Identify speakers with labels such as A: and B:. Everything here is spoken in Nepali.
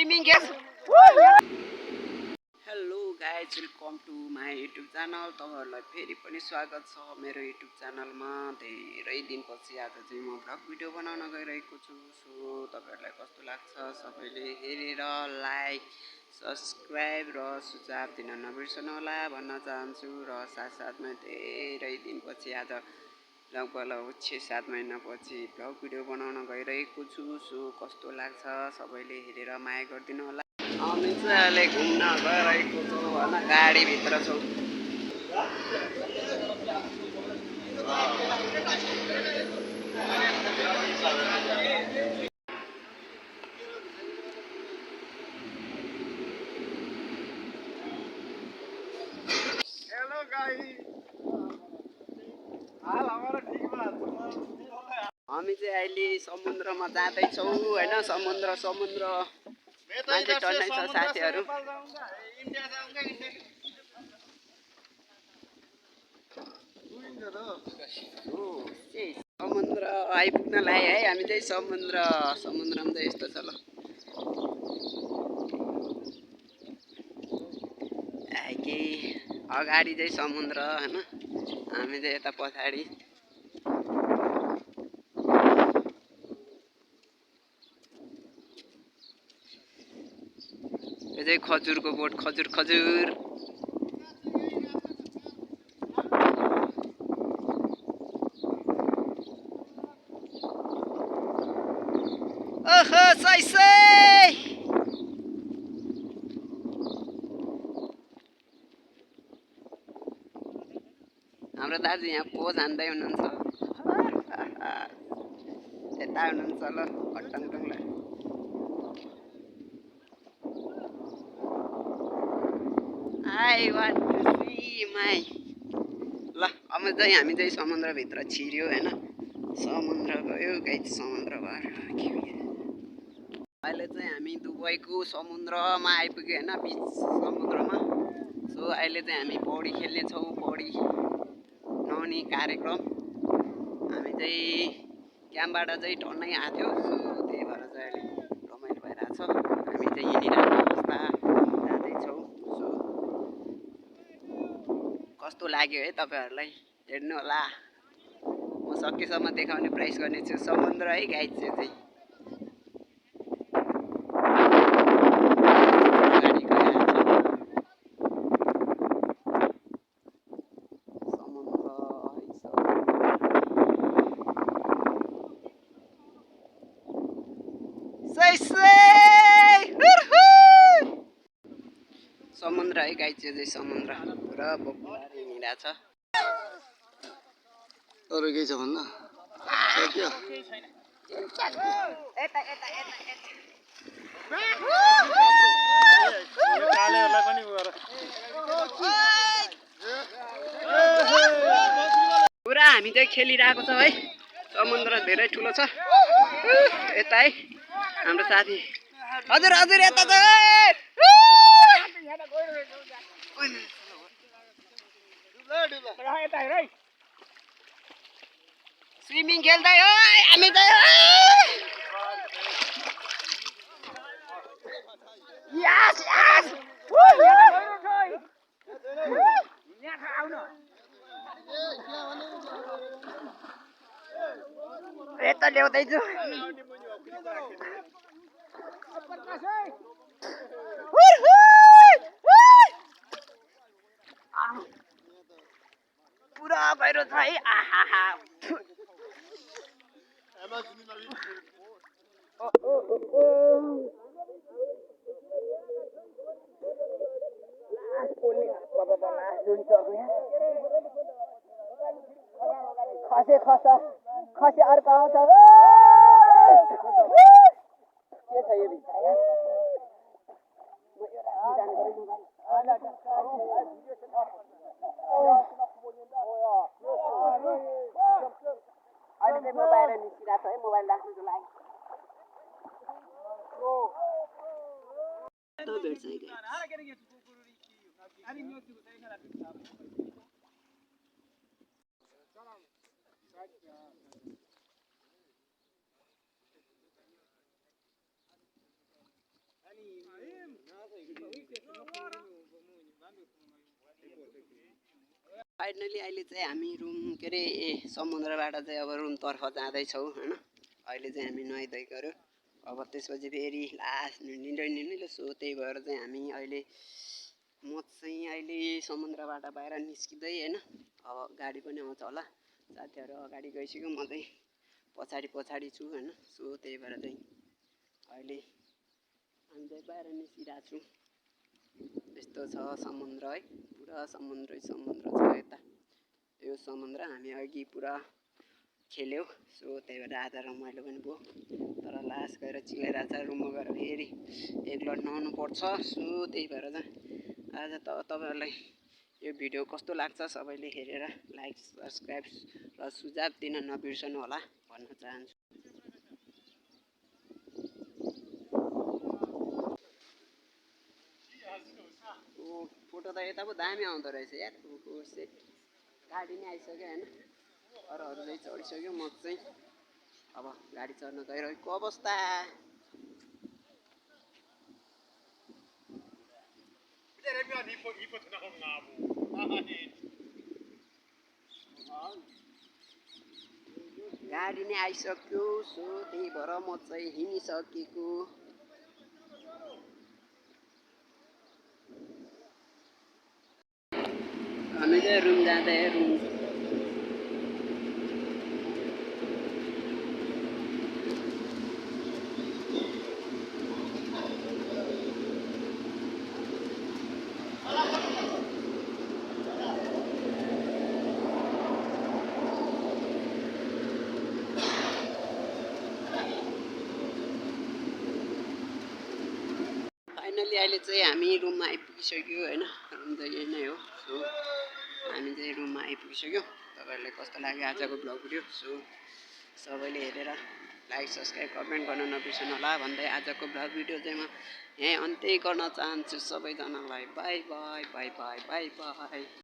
A: Swimming guys. Hello guys welcome to my YouTube channel. तपाईहरुलाई फेरि पनि स्वागत छ मेरो युट्युब च्यानलमा। धेरै दिनपछि आज चाहिँ म भ्लग भिडियो बनाउन गइरहेको छु। सो तपाईहरुलाई कस्तो लाग्छ सबैले हेरेर लाइक सब्स्क्राइब र सुझाव दिन नबिर्सनु होला भन्न चाहन्छु। र साथसाथमै धेरै दिनपछि आज लगभग 6-7 महिनापछि भ्लग भिडियो बनाउन गइरहेको छु। सो कस्तो लाग्छ सबैले हेरेर माया गरिदिनु होला। हामी चाहिँ अहिले घुम्न गइरहेको छौँ होइन, गाडीभित्र छौँ। हेलो गाइस, हामी चाहिँ अहिले समुद्रमा जाँदैछौँ होइन। समुद्र मान्छे चढ्नै छ साथीहरू। समुद्र आइपुग्न लाग्यो है। हामी चाहिँ समुद्रमा चाहिँ यस्तो छ ल। केही अगाडि चाहिँ समुद्र होइन, हामी चाहिँ यता पछाडि। यो चाहिँ खजुरको बोट, खजुर ओहो सैसै। हाम्रो दाजु यहाँ पोज हान्दै हुनुहुन्छ। यता हुनुहुन्छ ल कट्टङटङलाई। I want to see my ल अब चाहिँ हामी चाहिँ समुद्रभित्र छिर्यो होइन। समुद्र गयो गाइस, समुद्र भएर अहिले चाहिँ हामी दुबईको समुद्रमा आइपुग्यो होइन, बिच समुद्रमा। सो अहिले चाहिँ हामी पौडी खेल्नेछौँ। पौडी नुहाउने कार्यक्रम हामी चाहिँ क्याम्पबाट चाहिँ टन्नै आएको थियो। सो त्यही भएर चाहिँ अहिले रमाइलो भइरहेको छ। हामी चाहिँ हिँडिरहेको अवस्था जाँदैछौँ। सो कस्तो लाग्यो है तपाईहरुलाई हेर्नु होला। म सकेसम्म देखाउने प्रयास गर्नेछु। समुद्र है गाइस चाहिँ समुद्र है गाइस चाहिँ समुद्र पुरा बकुलार हिँडिरहेछ।
B: अरु केही छ भन्न सक्यो?
A: पुरा हामी चाहिँ खेलिरहेको छ है। समुद्र धेरै ठुलो छ। यता है हाम्रो साथी। हजुर यता छ। स्विमिङ खेल्दै हो हामी चाहिँ। यस यता ल्याउँदैछु। पुरा गहिरो छ है। आहा खसे अर्को आउँछ। के छ यो भित्र अहिले चाहिँ मोबाइल निस्किरहेको छ है, मोबाइल राख्नुको लागि। भेट्छ फाइनली अहिले चाहिँ हामी रुम के अरे समुद्रबाट चाहिँ अब रुमतर्फ जाँदैछौँ होइन। अहिले चाहिँ हामी नुहाइधुवाइ गऱ्यो। अब त्यसपछि फेरि लास्ट निलो सो त्यही भएर चाहिँ हामी अहिले म चाहिँ अहिले समुद्रबाट बाहिर निस्किँदै होइन। अब गाडी पनि आउँछ होला, साथीहरू अगाडि गइसक्यो, म चाहिँ पछाडि छु होइन। सो त्यही भएर चाहिँ अहिले हामी चाहिँ बाहिर निस्किरहेको छौँ। यस्तो छ समुद्र है, पुरा समुद्रै समुद्र छ यता। यो समुद्र हामी अघि पुरा खेल्यौँ। सो त्यही भएर आज रमाइलो पनि भयो, तर लास्ट गएर चिलाइरहेको छ। रुममा गएर फेरि एकलट नुहाउनु पर्छ। सो त्यही भएर चाहिँ आज त तपाईँहरूलाई यो भिडियो कस्तो लाग्छ सबैले हेरेर लाइक सब्सक्राइब र सुझाव दिन नबिर्सनु होला भन्न चाहन्छु। फोटो त यता पो दामी आउँदो रहेछ यार। सेट गाडी नै आइसक्यो होइन। अरूहरू चाहिँ चढिसक्यो, म चाहिँ अब गाडी चढ्न गइरहेको अवस्था। गाडी नै आइसक्यो। सो त्यही भएर म चाहिँ हिँडिसकेको। हामी चाहिँ रुम जाँदै रुम फाइनली अहिले चाहिँ हामी रुममा आइपुगिसक्यो होइन। रुम चाहिँ यही नै हो। सो हामी चाहिँ रुममा आइपुगिसक्यो। तपाईँहरूलाई कस्तो लाग्यो आजको भ्लग भिडियो। सो सबैले हेरेर लाइक सब्सक्राइब कमेन्ट गर्न नबिर्सनु होला भन्दै आजको भ्लग भिडियो चाहिँ म यहीँ अन्त्य गर्न चाहन्छु। सबैजनालाई by by by by by by.